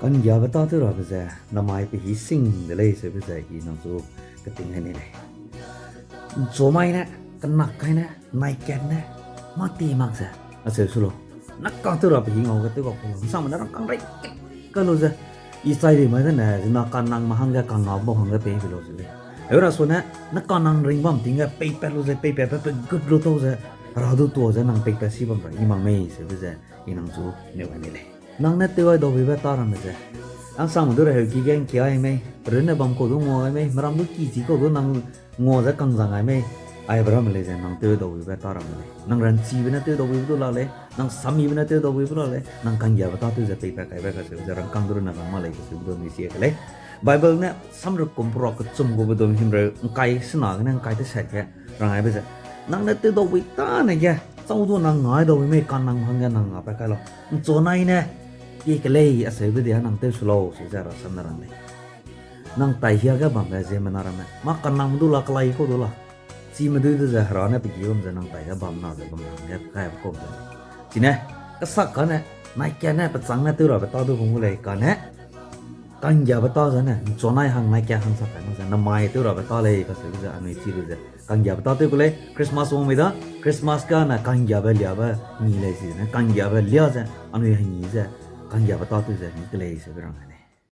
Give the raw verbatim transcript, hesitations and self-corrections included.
Ka'nggiabe tâtew rabe ze, namai pe hî sing de lei seube ze i nang chu keting ai ne lei. ’Nchunai ne, kenak kai ne, naikat ne, mâ ti mak ze, acheu su lau. Naka tew rabe hî ngau ge tew bak ku lau, ’nsangme ne rangkâng rei kat kai lu ze, i chai ri mai dene, zina kanangme hangge kangngau bau hangge pei pe lau ze lei. Heu ra sune, naka nang ring bam ting ge peipat lu ze, peipatbe pe gut lu tau ze, Hera du tuâ ze nang peipat si bam ra i mak mei seube ze, i nang chu neu ai ne lei. Nang ne tew ai daubuibe tâ ramme ze, ’nsangme du reheuki ge ’ngkia ai mei, perunne bam kau du ngua ai mei, meram du kichi kau du nang ngua ze kangzang ai mei, aibe ramme lei ze nang tew daubuibe tâ ramme lei. Nang ranchibe ne tew daubuibe du la lei, nang sammibe ne tew daubuibe la lei, nang ka'nggiabe tâtew ze peipat kaibe kacheube ze rangkâng du runne bam ma lei kacheube du anui sia ke lei. Bible ne Samrekum peruak kechum gube dum himreu ’ngkai sena gene ’ngkai tesat ge rang aibe ze, nang ne tew daubui tâne ge, châu du nang ngai daubui mei kanang hangge nang ngapat kai lau. ’Nchunai ne, pie ke lei acheube dia nang tew su lau se ze Hera sam ne rang lei. Nang tai hiage bambe ziemmena ramme, mâ kanang du la, kelai kau du la, chime dui de ze Hera ne pe gi bam ze nang tai ge bam na ze bam hangge kaibe kau ze lei. Chine, kesak kane, naikat ne, pechâng ne tew rabe tâ du hung gu lei kane, ka'nggiabe tâ zene, ’nchunai hang naikat hang sak kai mak ze, namai tew rabe tâ lei kacheube ze anui chi lu ze, ka'nggiabe tâtew ku lei, Christmas wang mei da, Christmas kane ka'nggiabe liabe ni lei si zene, ka'nggiabe lia ze, anui hengî ze, ka'nggiabe tâtew ze ni ke lei seube rang ai lei.